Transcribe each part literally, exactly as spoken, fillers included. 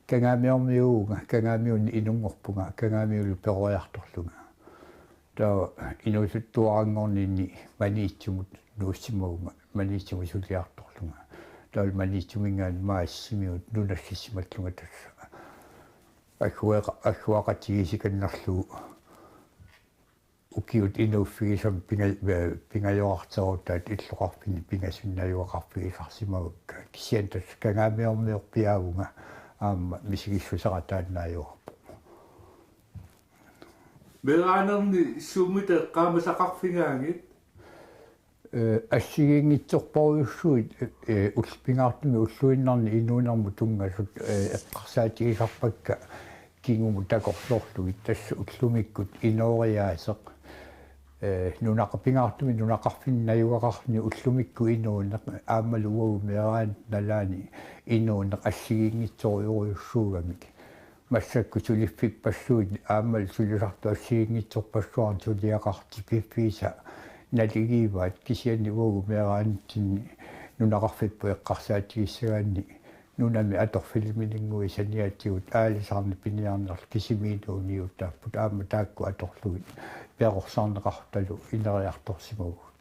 Kangaamiormiuuvunga, Kangaamiuni inunngorpunga, Kangaamiullu peroriartorlunga. Taava inuusuttuaraanngorninni Maniitsumut nuussimavunga, Maniitsumut suliartorlunga. Taava Maniitsuminngaanniit Maasimiut nunassimallunga tassa. Agguaqa-, agguaqatigiissikannerlugu ukiut inuuffigisamik pinga-, eh, pingajorarterutaat illoqarfinni pingasunngortittarfigisarsimavakka. Kisianni tassa Kangaamiormiorpiaavunga aamma misigissuseqataannaajuarpoq. Meeraanerni suummita eqqaamasaqarfigaagit? Eh, assigiinngitsorpassuit, eh, ull-, pingaartumik ulluinnarni inuunermut tunngasut, eh, eqqarsaatigisarpakka kingumut takorloorlugit, tassa ullumikkut inooriaaseq. Eh, nunaqa-, pingaartumik nunaqarfinni najugaqarfini ullumikkut inuuneq, aammalu uagut meeraanermut nalaani inuuneq assigiinngitsorujorujussuugamik. Massakkut suliffippassuit aammalu sulisartut assigiinngitsorpassuarnik suliaqartut piffissaq naligiivaat, kisianni uagut meeraanitsinni nunaqarfipput eqqarsaatigissagaanni nunami atorfilmininnguit saniatigut aalisarneq piniarnerlu kisimiinniuttaapput, aamma taakku atorlugit perorsarneqartutalu ineriartorsimavugut.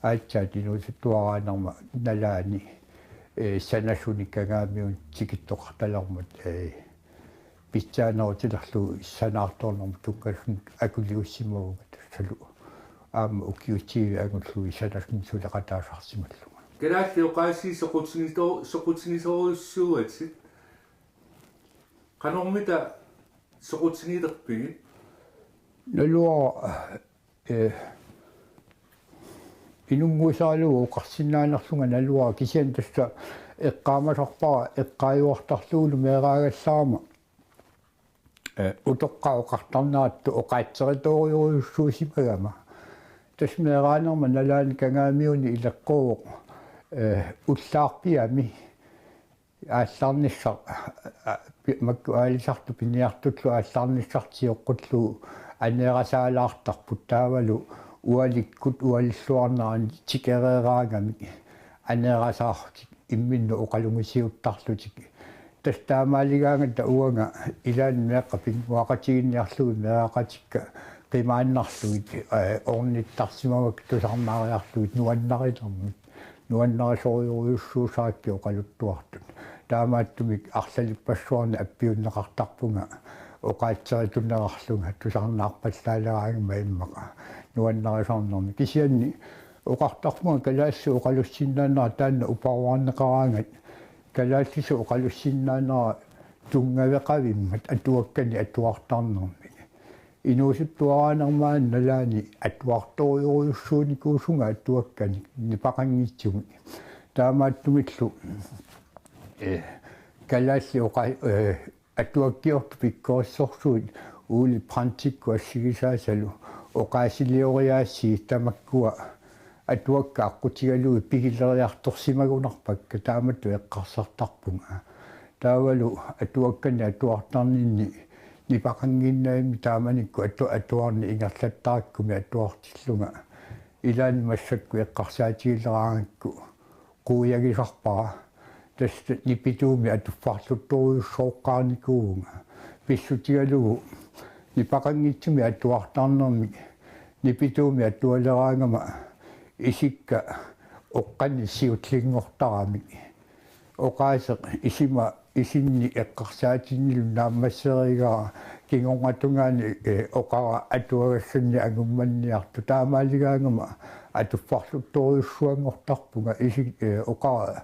Aatsaat inuusuttuaraanerma nalaani, eh, sanasunik Kangaamiunut tikittoqartalermat, eh, pitsaanerutilerlugu sanaartornermut tunngasunut akuliussimavunga tassalu. Aamma ukiut tyve angullugit sanasunik suleqataasarsimallunga. Kalaallit oqaasii soqutigiso-, soqutigisorujussuuatit. Qanormita soqutigilerpigit? Naluara, eh, inunnguusaralugu oqarsinnaanerlunga naluara, kisianni tassa eqqaamasarpara eqqaajuartarlugulu meeraagallarama, eh, utoqqaat oqartarneratut oqaatseritoorujussuusimagama. Tassa meeraanerma nalaani Kangaamiuni ileqquuvoq, eh, ullaarpiami aallarnissaq, a, a, pi-, makku aalisartut piniartullu aallarnissartik sioqqullugu aneerasaalaartarput, taavalu ualikkut ualilluarnerani tikereeraangamik aneerasaarlutik imminnut oqalungisiuttarlutik. Tassa taamaaligaangata uanga ilaanni meeqqat pinnguaqatigiinniarlugit meeraqatikka qimaannarlugit, eh, ornittarsimavakka tusarnaariarlugit nuannarinermik. Nuannarisorujussuusarakkit oqaluttuartut. Taamaattumik arlalippassuarni appiunneqartarpunga oqaatseritinneqarlunga tusarnaarpallaaleraangama immaqa nuannarisarnermi. Kisianni oqartarpunga kalaallisut oqalussinnaanera taanna uparuarneqaraangat, kalaallisut oqalussinnaanera tunngaveqavimmat atuakkanik atuartarnermik. Inuusuttuaraanerma nalaani atuartorujussuunikuusunga atuakkanik nipaqanngitsumik. Taamaattumillu, eh, kalaallit oqa-, eh, atuakkiortut pikkorissorsuit Ole Brandtikkut assigisaasalu oqaasilioriaasii tamakkua atuakkat aqqutigalugit pigileriartorsimagunarpakka, taamatut eqqarsartarpunga. Taavalu atuakkanik atuartarninni nipaqannginnavimmi taamanikkut atu-, atuarneq ingerlattarakkumi atuartillunga. Ilaanni massakkut eqqarsaatigileraangakku quiagisarpara. Tassa nipituumik atuffarluttorujussuoqqaarnikuuvunga. Pissutigalugu nipaqanngitsumik atuartarnermik nipituumik atualeraangama isikka oqqanik siullinngortaramik. Oqaaseq isima isinni eqqarsaatinnilu naammassereerigara kingornatungaani, eh, oqara atuagassannik angummanniartoq. Taamaaligaangama atuffarluttorujussuanngortarpunga isi-, eh, oqara,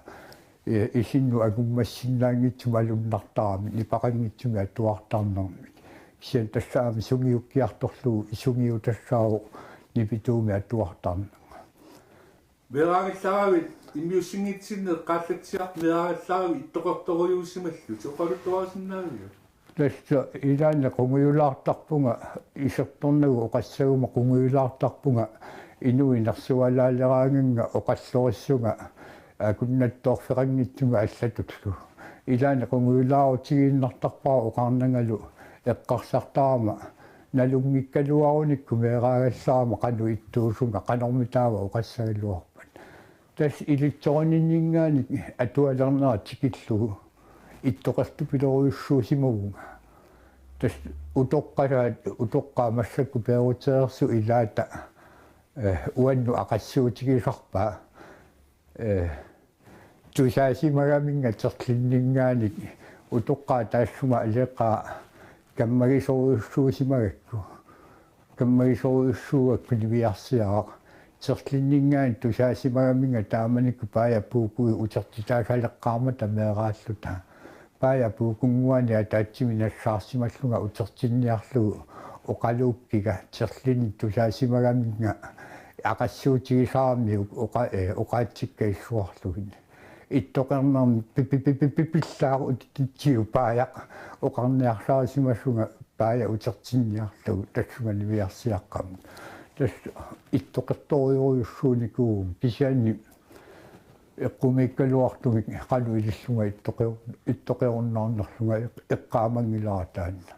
eh, isinnut angummassinnaanngitsumik alunnartaramik, nipaqanngitsumik atuartarnermik. Kisianni tassa aamma sungiukkiartorlugu sungiutassaavoq nipituumik atuartarneq. Meeraagallaravit immiussinngitsinni eqqaallatsiarput, meeraagallaravit ittoqartorujuusimallutit, oqaluttuarisinnaavigit? Tassa ilaanni qungujulaartarpunga, isertornagu oqassaguma qungujulaartarpunga, inuit nersualaaleraangannga oqallorissunga akunnattoorfeqanngitsumik allatullu. Ilaanni qungujulaarutigiinnartarpara oqarnangalu eqqarsartarama nalunngikkaluarunikku meeraagallarama qanoq ittuusunga, qanormitaava oqassagaluarpat. Tassa ilitsorinninninngaanniit atualernera tikillugu ittoqertupilorujussuusimavunga. Tassa utoqqasaat, utoqqaat massakkut peerutereersut ilaata, eh, uannut aqassuutigisarpaa, eh, tusaasimagaminnga terlinninngaanniit utoqqaat taassuma aleqaat kammagisorujussuusimagakku. Kammagisorujussuugakku niviarsiaraq. Terlinninngaanniit tusaasimagaminnga taamanikkut Paaja Puukui utertitaasaleqqaarmata meeraalluta. Paaja Puukunnguani ataatsimik nassaarsimallunga utertinniarlugu oqaluukkiga terlinni tusaasimagaminnga aqassuutigisaramiuk oqa-, eh, oqaatsikka issuarlugit. Ittoqernermi pi-, pi-, pi-, pi-, pi-, pillaaq utititsiu Paajaq oqarniarsarisimasunga Paaja utertinniarlugu tassunga niviarsiaqqamut. Tassa ittoqertorujorujussuunikuuvunga kisianni eqqumiikkaluartumik qanoq ilillunga ittoqeru-, ittoqerunnaarnerlunga eq-, eqqaamanngilara taanna.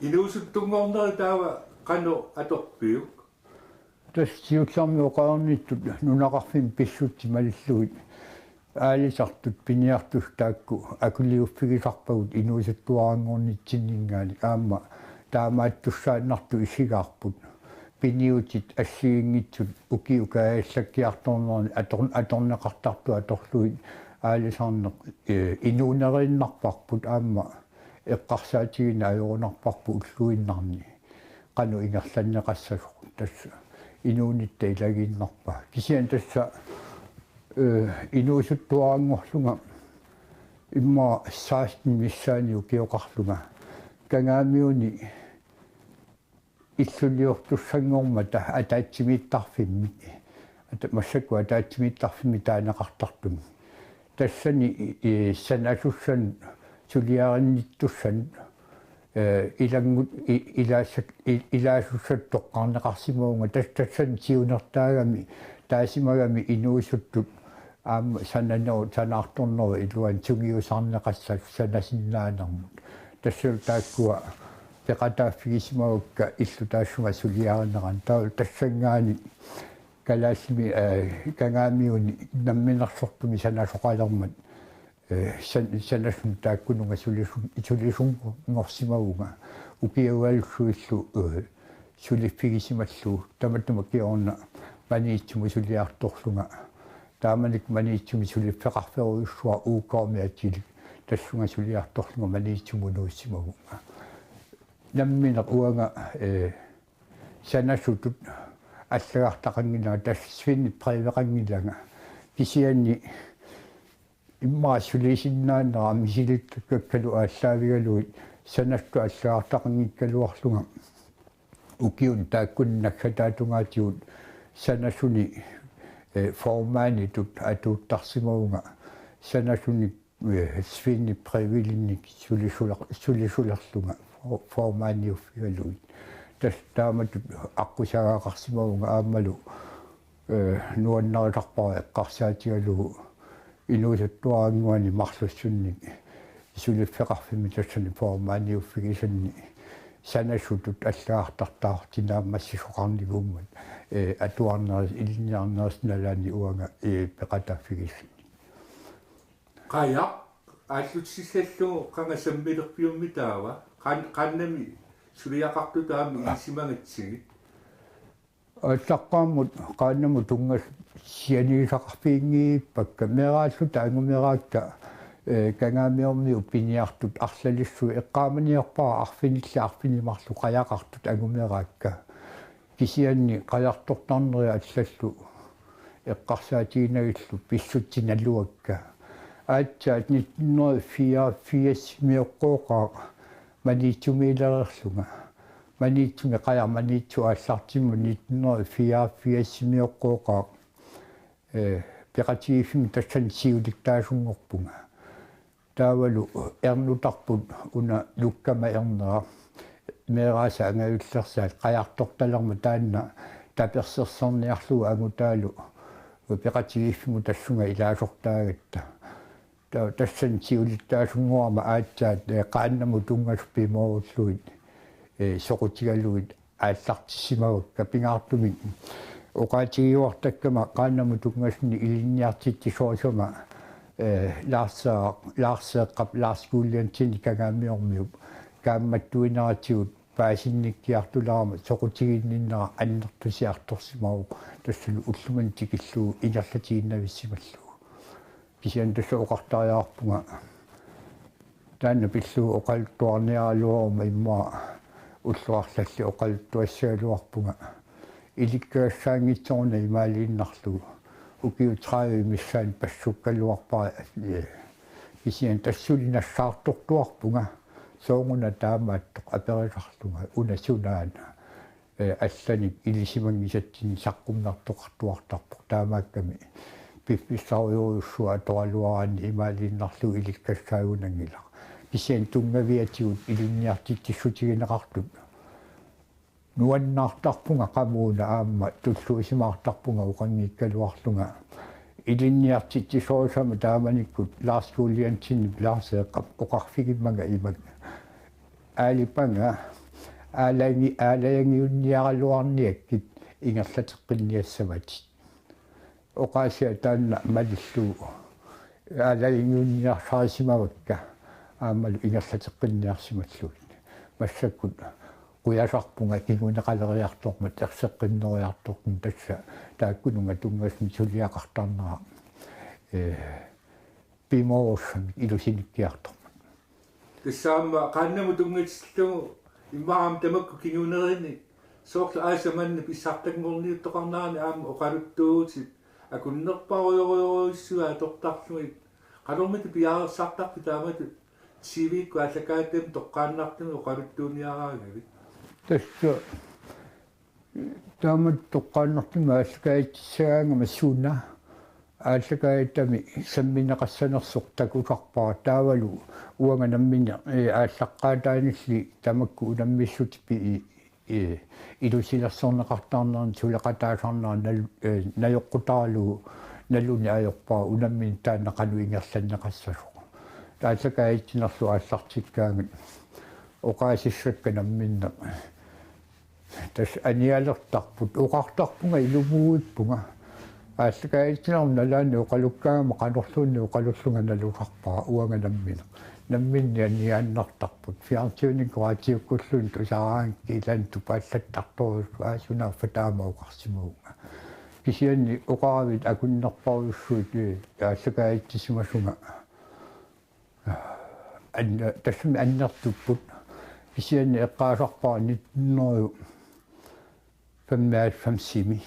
Inuusuttunngornerit taava qanoq atorpiuk? Tassa siullermik oqarnittut nunaqarfimmi pissutsit malillugit aalisartut piniartut taakku akuliuffigisarpagut inuusuttuaranngornitsinninngaanniit aamma taamaattussaannartut isigaarput. Piniutit assigiinngitsut ukiut kaajallakkiartornerni ator-, atorneqartartut atorlugit aalisarneq, eh, inuuneriinnarparput aamma eqqarsaatigineq ajorunarparput ulluinnarni. Qanoq ingerlanneqassasoq tassa inuunitta ilagiinnarpaa. Kisianni tassa, eh, inuusuttuaranngorlunga immaqa seksten missaani ukioqarlunga Kangaamiuni illuliortussanngormata ataatsimiittarfimmi. Ata-, massakkut ataatsimiittarfimmi taaneqartartumi. Tassani, eh, sanasussanut suliarinnittussanut, eh, ilanngut-, i-, ilaassat-, i-, ilaasussatut toqqarneqarsimavunga tas-, tassani siunertaagami taasimagami inuusuttut aamma sananeru-, sanaartornerup iluani sungiusarneqassasut sanasinnaanermut. Tassalu taakkua peqataaffigisimavakka illut taassuma suliarineranni. Taava tassanngaanniit kalaallimi, eh, Kangaamiuni namminersortumik sanasoqalermat, eh, san-, sanasunik taakkununnga sulisun-, sulisunngorsimavunga ukiualussuillu, eh, suliffigisimallugu. Tamatuma kingorna Maniitsumut suliartorlunga. Taamanikkut Maniitsumi suliffeqarferujussuaq U K-mi atilik tassunga suliartorlunga Maniitsumut nuussimavunga. Nammineq uanga, eh, sanasutut allagartaqanngilanga, tassa svinebreveqanngilanga. Kisianni immaqa sulisinnaanera misilittakkakkalu aallaavigalugit sanasutut allagartaqanngikkaluarlunga. Ukiuni taakku naggataata tungaatigut sanasuni, eh, formanitut atuuttarsimavunga. Sanasuni, eh, svinebrevelinik sulisuler-, sulisulerlunga for-, formaniuffigalugit. Tassa taamatut aqqusagaqarsimavunga aammalu, eh, nuannarisarpara eqqarsaatigalugu inuusuttuarannguani marlussunnik suliffeqarfimmi tassani formaniuffigisanni sanasutut allagartartaartut naammassisoqarnikuummat, eh, atuarneris-, ilinniarnerisa nalaani uanga, eh, peqataaffigissannik. Qajaq aallutissallugu qanga sammilerpiummi taava qan-, qaannami suliaqartutut aamma ilisimagatsigit? Aallaqqaammut qaannamut tunngasut sianigisaqarfiginngippakka, meeraalluta angumeraakka, eh, Kangaamiormiut piniartut arlalissuit, eqqaamaniarpara arfinillit arfineq-marluk qajaqartut angumeraakka. Kisianni qajartortarneri allallu eqqarsaatiginagillu pissutsit naluakka. Aatsaat nitten hundrede fireogfirsimi oqqooqaaq Maniitsumiilereerlunga. Maniitsumi qajaq Maniitsup aallartimmut nitten hundrede fireogfirsimi oqqooqaaq, eh, peqatigiiffimmi tassani siulittaasunngorpunga. Taavalu ernutarput una lukkama ernera meeraasa angajullersaat qajartortalermat taanna tapersersorniarlugu angutaalu peqatigiiffimmut tassunga ilaasortaagatta. Ta-, tassani siulittaasunngorama aatsaat, eh, qaannamut tunngasut pimoorullugit, eh, soqutigalugit aallartissimavakka. Pingaartumik oqaatigiuartakkama qaannamut tunngasunni ilinniartitsisoorsama Eh, Lars, Lars Eqqap, Lars Juliansenip Kangaamiormiup kaammattuineratigut paasinnikkiartulerama soqutiginninnera annertusiartorsimavoq, tassalu ullumimut tikillugu ingerlatiinnavissimallugu. Kisianni tassa oqartariaqarpunga taanna pillugu oqaluttuarniaraluaruma, immaqa ullut arlallit oqaluttuassagaluarpunga. Ilikkagassaanngitsoruna imaaliinnarlugu. Ukiut tredive missaanni passukkaluarpara, eh, kisianni tassa suli nassaartortuarpunga. Sooruna taamaattoq aperisarlunga, una sunaana, eh, allanik ilisimanngisatsinnik saqqummertoqartuartarpoq, taamaakkami piffissarujorujussuaq atoraluaraanni imaaliinnarlugu ilikkassaagunanngilaq. Kisianni tunngaviatigut ilinniartitsissutigineqartut nuannaartarpunga, qamuuna aamma tulluusimaartarpunga oqanngikkaluarlunga. Ilinniartitsisoorsuarmik taamanikkut Lars Juliansenip Lars Eqqap oqarfigimmanga imak: Aalipanga, aalagi-, aalajangiunniaraluarniakkit ingerlateqqinniassavatit. Oqaasia taanna malillugu aalajangiunniarsarisimavakka aammalu ingerlateqqinniarsimallugit. Massakkut qujasarpunga kinguneqaleriartormat erseqqinneriartormat, tassa taakkununnga tunngasumik suliaqartarnera, eh, pimoorussamik ilusinikkiartormat. Tassa aamma qaannamut tunngatillugu immaqa aamma tamakku kinguneriinni soorlu aasaq manna pissartanngorniuttoqarnerani aamma oqaluttuuvutit akunnerparujorujorujussuit atortarlugit. Qanormita piareersartarpit taamatut T V-kkut aallakaatitami toqqaannartumik oqaluttuuniaraangavit? Tassa taamatut toqqaannartumik aallakaatissagaangama suna aallakaatitami sammineqassanersoq takusarpara, taavalu uanga nammineq, eh, aallaqqaataanilli tamakku unammissutip i-, i-, ilusilersorneqartarnermi suleqataasarnera nal-, eh, najoqqutaralugu naluneq ajorpara unammineq taanna qanoq ingerlanneqassasoq. Aallakaatitsinerlu aallartikkaangat oqaasissakka namminneq tassa anialertarput, oqartarpunga ilumuuippunga. Aallakaatitsinermi nalaani oqalukkaangama qanorluunniit oqalullunga nalusarpara uanga nammineq. Namminneq aniaannartarput. Fjernsynikkut raatiukkulluunniit tusaraangakkit ilaanni tupaallattartorujussuuvoq, aa, sunaaffa taama oqarsimavunga. Kisianni oqaravit akunnerparujussuit, eh, aallakaatitsisimasunga. Anna-, tassami annertupput. Kisianni eqqaasarpara nitten hundrede femoghalvfemsimi.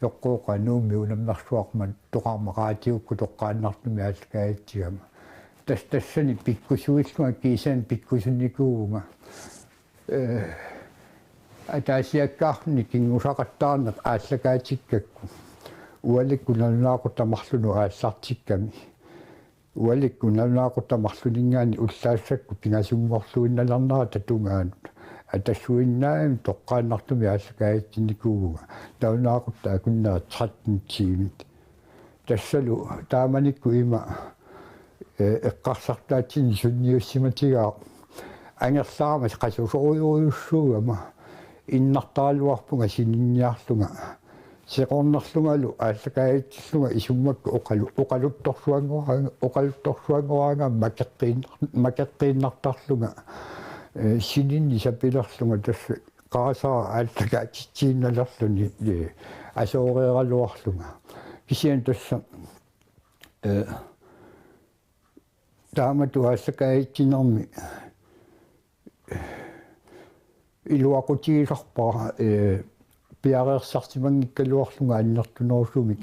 Eqqooqa Nuummi unammersuarmat toqqarmat raatiukkut toqqaannartumik aallakaatitsigama. Tas-, tassani pikkusuillunga kiisami pikkusunnikuuvunga. Eh, ataasiakkaarluni kinngusaqattaarneq aallakaatikkakku. Ualikkut nalunaaqutaq marlunut aallartikkami. Ualikkut nalunaaqutaq marlunninngaanniit ullaassakkut pingasunngorluinnalernerata tungaanut. Atassuinnaagami toqqaannartumik aallakaatitsinnikuuvunga. Nalunaaqutaq akunneri tretten tiimit. Tassalu taamanikkut ima, eh, eqqarsartaatsinni sunniussimatigaaq angerlarama qasusorujorujussuugama innartaraluarpunga sininniarlunga. Seqornerlungalu aallakaatitsillunga isummakkut oqalu-, oqaluttorsuanngoraanga-, oqaluttorsuanngoraangama makeqqiinnar-, makeqqiinnartarlunga, eh, sininni sapilerlunga tassa qarasara aallakaatitsiinnalerluni, eh, asooreeraluarlunga. Kisianni tassa, eh, taamatut aallakaatitsinermi iluaqutigisarpara, eh, piareersarsimanngikkaluarlunga annertunerusumik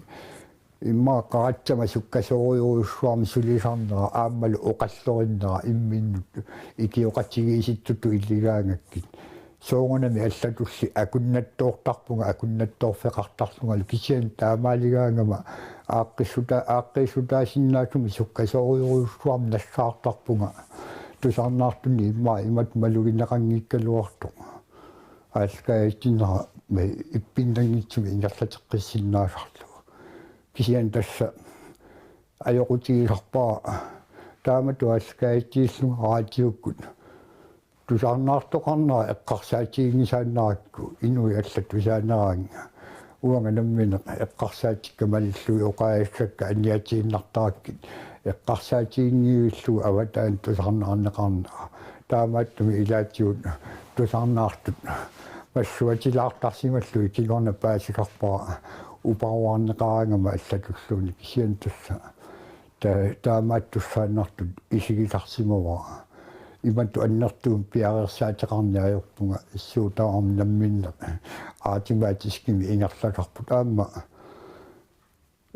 immaqa qaratsama sukkasoorujorujussuarmik sulisarnera aammalu oqallorinnera imminnut ikioqatigiissuttutut iligaangakkit. Soorunami allatulli akunnattoortarpunga, akunnattoorfeqartarlungalu, kisianni taamaaligaangama aaqqissuta-, aaqqiissutaasinnaasumik sukkasoorujorujussuarmik nassaartarpunga. Tusarnaartunni immaqa imatut malugineqanngikkaluartoq. Aallakaatitsinera ippinnanngitsumik ingerlateqqissinnaasarlugu. Kisianni tassa ajoqutigisarpara taamatut aallakaatitsillunga raatiukkut tusarnaartoqarnera eqqarsaatiginngisaannarakku inuit allat tusaaneraannga. Uanga nammineq eqqarsaatikka malillugit oqaasissakka aniatiinnartarakkit eqqarsaatiginngivillugu avataani tusarnaarneqarnera. Taamaattumik ilaatigut tusarnaartut massuatilaartarsimallugit kingorna paasilerpara uparuarneqaraangama allatulluunniit, kisianni tassa ta-, taamaattussaannartut isigisarsimavara. Imatut annertuumik piareersaateqarneq ajorpunga, issuutaarami namminneq automatiskimik ingerlasarput aamma.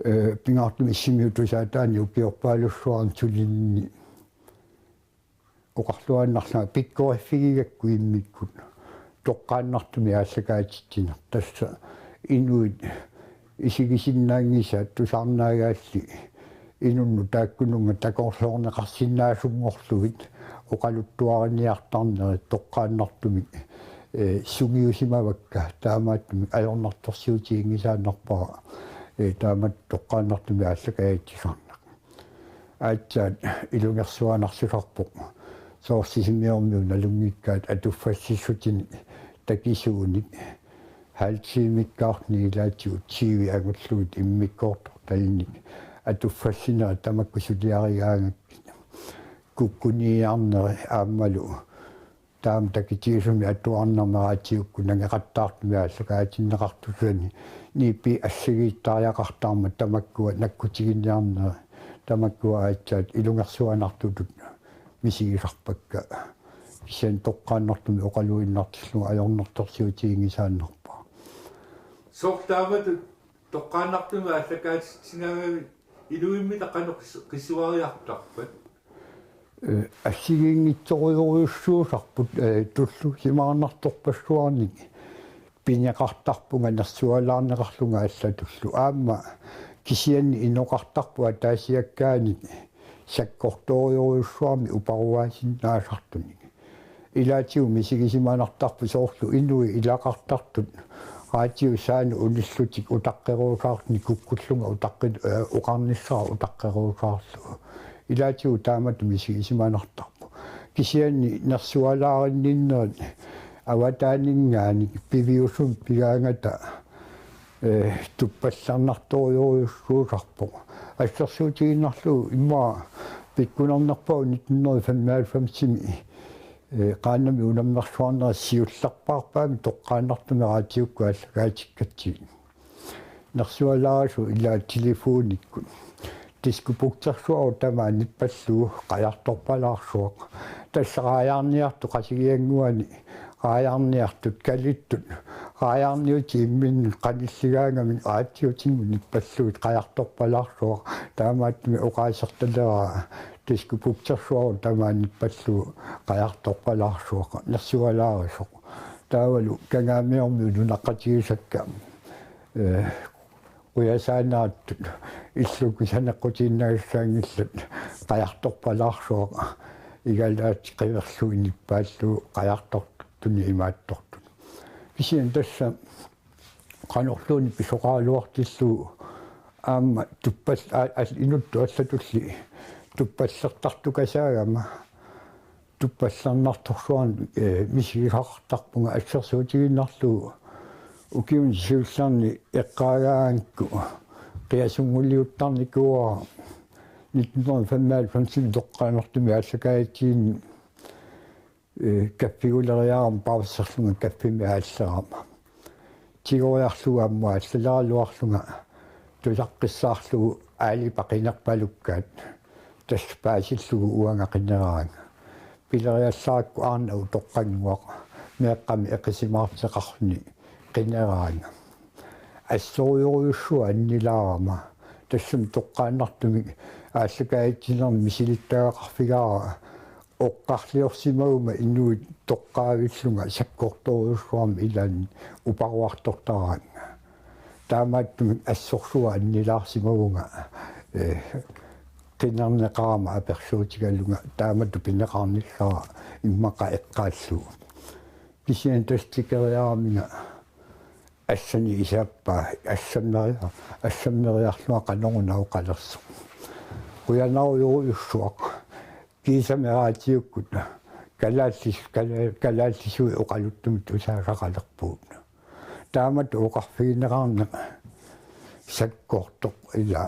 Ee, pingaartumik Sisimiut tusaataanni ukiorpaalussuarni sulininni oqarluinnarlunga pikkoriffigigakku immikkut toqqaannartumik aallakaatitsineq, tassa inuit isigisinnaanngisaat tusarnaagaalli inunnut taakkununnga takorloorneqarsinnaasunngorlugit oqaluttuariniartarnerit toqqaannartumik, ee, sungiusimavakka, taamaattumik ajornartorsiutiginngisaannarpara, ee, taamatut toqqaannartumik aallakaatitsisarneq. Aatsaat ilungersuanarsuusarpoq soorlu Sisimiormiut nalunngikkaat atuffassissutinik takisuunik, halv timekkaartunik ilaatigut tyve angullugit immikkoortortalinnik atuffassinerit tamakku suliarigaangakkit, kukkuniiarneri aammalu taama takitigisumik atuarnermi raatiukkut nangeqattaartumik aallakaatinneqartussanik, nipi assigiittariaqartarmat tamakkua nakkutiginiarneri, tamakkua aatsaat ilungersuanartutut misigisarpakka. Kisianni toqqaannartumik oqaluinnartillugu ajornartorsiutiginngisaannarpara. Soorlu taamatut toqqaannartumik aallakaatitsigaangavit inuimmi taqqanut qis-, qisuariartarpat? Ee, assigiinngitsorujorujussuusarput, ee, tulluusimaarnartorpassuarnik pineqartarpunga nersualaarneqarlunga allatullu. Aamma kisianni inoqartarpoq ataasiakkaanik sakkortoorujorujussuarmik uparuaasinnaasartunik. Ilaatigut misigisimanartarpoq soorlu inuit ilaqartartut raatiup saanut unillutik utaqqeruusaartunik kukkullunga utaqqi-, ee, oqarnissara utaqqeruusaarlugu. Ilaatigut taamatut misigisimanartarpoq. Kisianni nersualaarinninnerit avataaninngaanniit piviusumik pigaangata, ee, tuppallernartorujorujussuusarpoq. Assersuutigiinnarlugu immaqa pikkunarnerpaavoq nitten hundrede femoghalvfemsimi, ee, qaannamik unammersuarnerit siullerpaarpaamik toqqaannartumik raatiukkut aallakaatikkatsigit. Nersualaarisut ilaat telefonikkut. Diskobuksersuarut tamaat nippallugu qajartorpalaarsuaq. Tassa raajaarniartut Qasigiannguani, raajaarniartut kalittut, raajaarniutit imminnut qanilligaangamik raatiutinnut nippallugit qajartorpalaarsuaq. Taamaattumik oqaasertaleraa diskobuksersuarut tamaat nippallugu qajartorpalaarsuaq nersualaarisoq. Taavalu Kangaamiormiut nunaqqatigisakka, ee, qujasaanaattut illukkut saneqqutiinnagassaanngillat qajartorpalaarsuaq, igalaat qiverlugit nippaallugu qajartortunik imaattortut. Kisianni tassa qanorluunniit pisoqaraluartillugu aamma tuppal-, aa, al-, inuttut allatulli tuppallertartukasaagama tuppallernartorsuarnik, ee, misigisaqartarpunga. Assersuutigiinnarlugu ukiuni siullerni eqqaagaangakku qiasunnguliuttarnikuuara nitten hundrede femoghalvfemsimi toqqaannartumik aallakaatitsineq, ee, kaffiguleriarama pauserlunga kaffimik aallerama. Tigoriarlugu aamma aallaleraluarlunga tusaqqissaarlugu aali paqinerpalukkaat. Tassa paasillugu uanga qineraanga. Pileriallarakku arnaq utoqqannguaq meeqqami eqisimaarteqarluni qineraanga. Assorujorujussuaq annilaarama. Tassami toqqaannartumik aallakaatitsinermi misilittagaqarfigaara oqqarliorsimaguma inuit toqqaavillunga sakkortoorujussuarmik ilaanni uparuartortaraannga. Taamaattumik assorsuaq annilaarsimavunga, ee, qinerneqarama apersuutigalunga taamatut pineqarnissara immaqa eqqaallugu. Kisianni tassa tikeriaraminga assani isaappaa, assammeria-, assammeriarlunga qanoruna oqalersoq. Qujanarujorujussuaq. Kiisami raatiukkut kalaallis-, kala-, kalaallisut oqaluttumik tusaasaqalerpugut. Taamatut oqarfigineqarneq sakkortoq ila.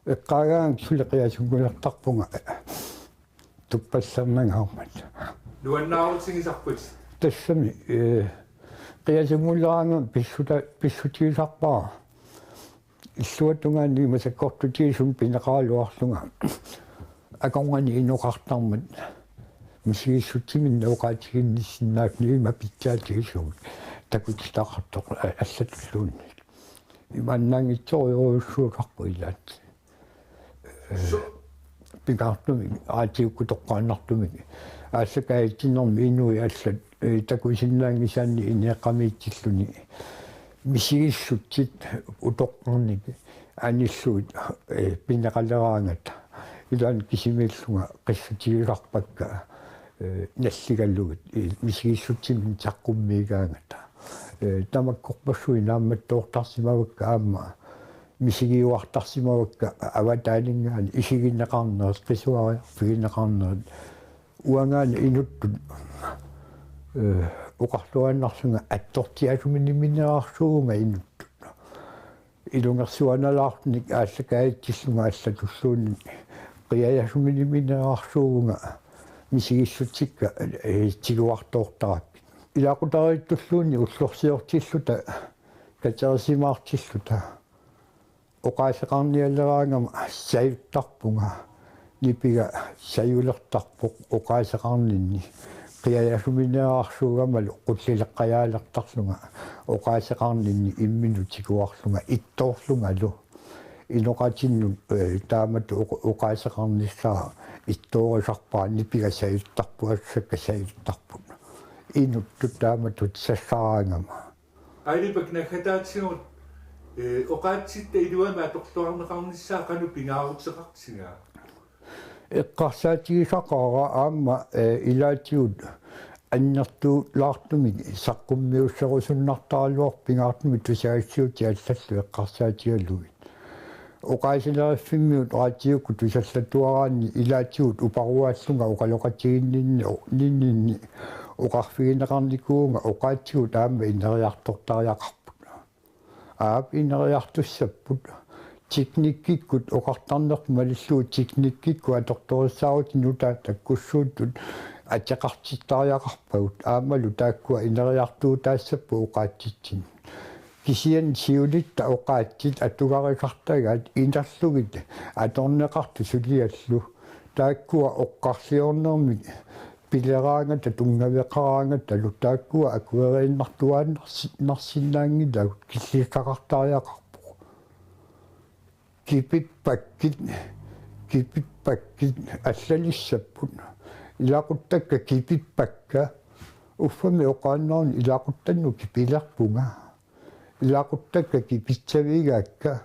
Eqqaagaangat suli qiasunngulertarpunga tuppallernangaarmat. Nuannaarutigisarput. Tassami, eh, qiasunngulleraangama pissuta-, pissutigisarpara. Illuatungaani massakkut tiisum pineqaraluarlunga. Akornanni inoqartarmat. Misigissutsiminnik oqaatiginnissinnaanngilaq ima pitsaatigisumik. Takutitaqartoq a-, allatulluunniit. Imaannaanngitsorujussuusarpoq ilaat. Su- Pingaartumik, aatiukkut toqqaannartumik. Aallakkaajatsinermi inuit allat, eh, takusinnaanngisaanni ineeqqamiitilluni. Misigissutsit utoqqarnik anillugit, eh, pineqaleraangata. Ilaanni kisimiillunga qissutigisarpakka, eh, nalligalugit, eh, misigissutsiminnik saqqummiigaangata. Eh, tamakkorpassuit naammattoortarsimavakka aamma misigiuartarsimavakka avataaninngaanniit isigineqarnerit, qisuariarfigineqarnerit. Uangaana inuttut, eh, oqarluinnarlunga attortiasuminimineraarsuuvunga inuttut. Ilungersuanalaartunik aallakkaajatsillunga allatulluunniit qiasuminiminerarsuuvunga misigissutsikka, eh, tiguartoortarakkit. Ilaqutariittulluunniit ullorsiortilluta katerisimaartilluta oqaaseqarnialeraangama sajuttarpunga, nipiga sajulertarpoq oqaaseqarninni. Qiasumineraarsuugamalu qullileqqajaalertarlunga oqaaseqarninni imminut tiguarlunga ittoorlungalu. Inoqatinnut, eh, taamatut oq-, oqaaseqarnissara ittoorisarpara nipiga sajuttarput, assakka sajuttarput. Inuttut taamatut sassaraangama. Ailipak naggataatigut, eh, oqaatsitta iluamik atorluarneqarnissaa qanoq pingaaruteqartigaa? Eqqarsaatigisaqaara aamma, eh, ilaatigut annertulaartumik saqqummiusserusunnartaraluarpoq pingaartumik tusagassiuutit allallu eqqarsaatigalugit. Oqaasileriffimmiut raatiukkut tusallatuaraanni ilaatigut uparuaallunga oqaloqatiginninni ninninni oqarfigineqarnikuuvunga oqaatsigut aamma ineriartortariaqarput. Aap, ineriartussapput. Teknikkikkut oqartarnerput malillugu teknikkikkut atortorissaarutit nutaat takkussuuttut ateqartittariaqarpagut. Aammalu taakkua ineriartuutaassapput oqaatsitsinnut. Kisianni siulitta oqaatsit atugarisartagaat inerlugit atorneqartut suliallu. Taakkua oqqarliornermik pileraangata tunngaveqaraangatalu taakkua akueriinnartuaannarsi-, narsinnaanngilagut killissaqartariaqarpoq. Kipippakkit, kipippakkit allanissapput. Ilaquttakka kipippakka. Uffami oqaannarni ilaquttannut kipilerpunga. Ilaquttakka kipitsavigaakka.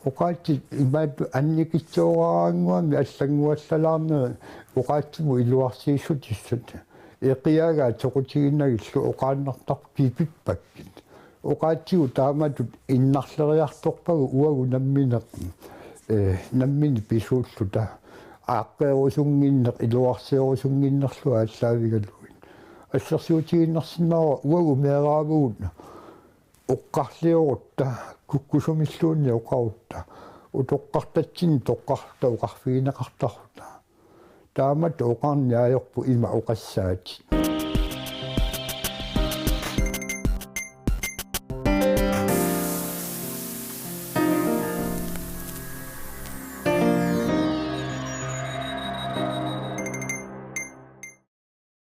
Oqaatsit imaattoq annikitsuaraannguamik allannguallalaarnerit oqaatsimut iluarsiissutissat. Eqiagaat soqutiginagillu oqaannartarput kipippakkit. Oqaatsigut taamatut innarleriartorpagut uagut nammineq, eh, nammineq pisuulluta. Aaqqeerusunnginneq, iluarseerusunnginnerlu aallaavigalugit. Assersuutigiinnarsinnaavara uagut meeraavugut oqqarliorutta, kukkusumilluunniit oqarutta, utoqqartatsinni toqqarluta oqarfigineqartarluta. Taamatut oqarneq ajorput ima oqassaatit.